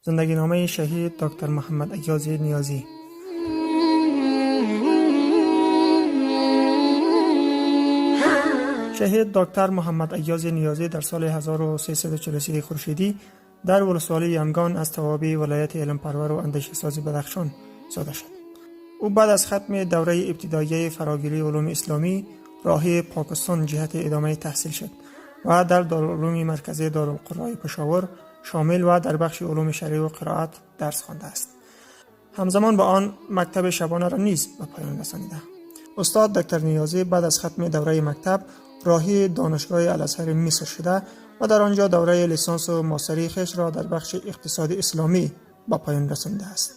زندگی نامه شهید دکتر محمد ایاز نیازی. شهید دکتر محمد ایاز نیازی در سال 1343 خورشیدی در ولسوالی یمگان از توابع ولایت علم پرور و اندیشه ساز بدخشان زاده شد. او بعد از ختم دوره ابتدایی فراگیری علوم اسلامی راهی پاکستان جهت ادامه تحصیل شد و در دارالعلوم مرکزی دارالقرای پشاور شامل و در بخش علوم شرعی و قرائت درس خوانده است. همزمان با آن مکتب شبانه را نیز به پایان رسانیده. استاد دکتر نیازی بعد از ختم دوره مکتب راهی دانشگاه الازهر مصر شده و در آنجا دوره لیسانس و ماستری خویش را در بخش اقتصاد اسلامی به پایان رسانده است.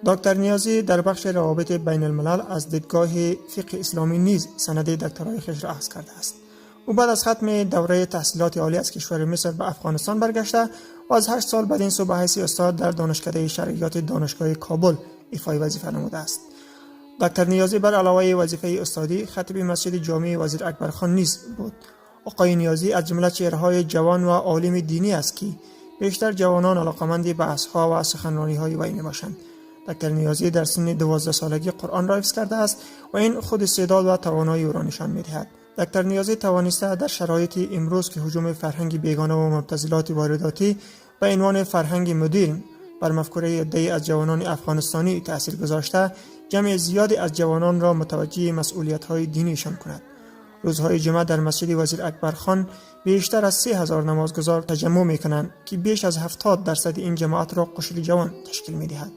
دکتر نیازی در بخش روابط بین الملل از دیدگاه فقه اسلامی نیز سند دکترای خویش را اخذ کرده است. او بعد از ختم دوره تحصیلات عالی از کشور مصر به افغانستان برگشته و از 8 سال بعد این سو به حیث استاد در دانشکده شرعیات دانشگاه کابل ایفای وظیفه نموده است. دکتر نیازی بر علاوه وظیفه استادی خطیب مسجد جامع وزیر اکبرخان نیز بود. آقای نیازی از جمله چهره‌های جوان و عالم دینی است که بیشتر جوانان علاقمند بحث‌ها و سخنرانی‌های وی می‌باشند. دکتر نیازی در سن 12 سالگی قرآن را حفظ کرده است و این خود استعداد و توانایی او را نشان می‌دهد. دکتر نیازی توانسته در شرایط امروز که هجوم فرهنگ بیگانه و مبتذلات وارداتی به عنوان فرهنگ مدرن بر مفکوره عده‌ای از جوانان افغانستانی تاثیر گذاشته، جمع زیادی از جوانان را متوجه مسئولیت‌های دینیشان کند. روزهای جمعه در مسجد وزیر اکبرخان بیشتر از 3000 نمازگزار تجمع می‌کنند که بیش از 70% این جماعت را قشر جوان تشکیل می‌دهد.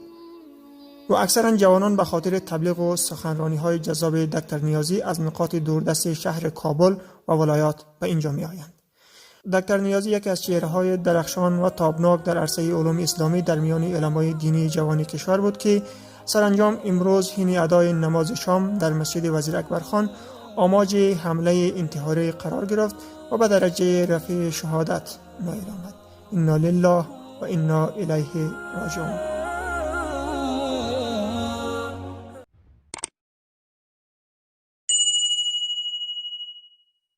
و اکثرا جوانان به خاطر تبلیغ و سخنرانی‌های جذاب دکتر نیازی از نقاط دوردست شهر کابل و ولایات به اینجا می‌آیند. دکتر نیازی یکی از چهره‌های درخشان و تابناک در عرصه علوم اسلامی در میان علمای دینی جوان کشور بود که سرانجام امروز حین ادای نماز شام در مسجد وزیر اکبرخان آماج حمله انتحاری قرار گرفت و به درجه رفیع شهادت نائل آمد. انا لله و انا الیه راجعون.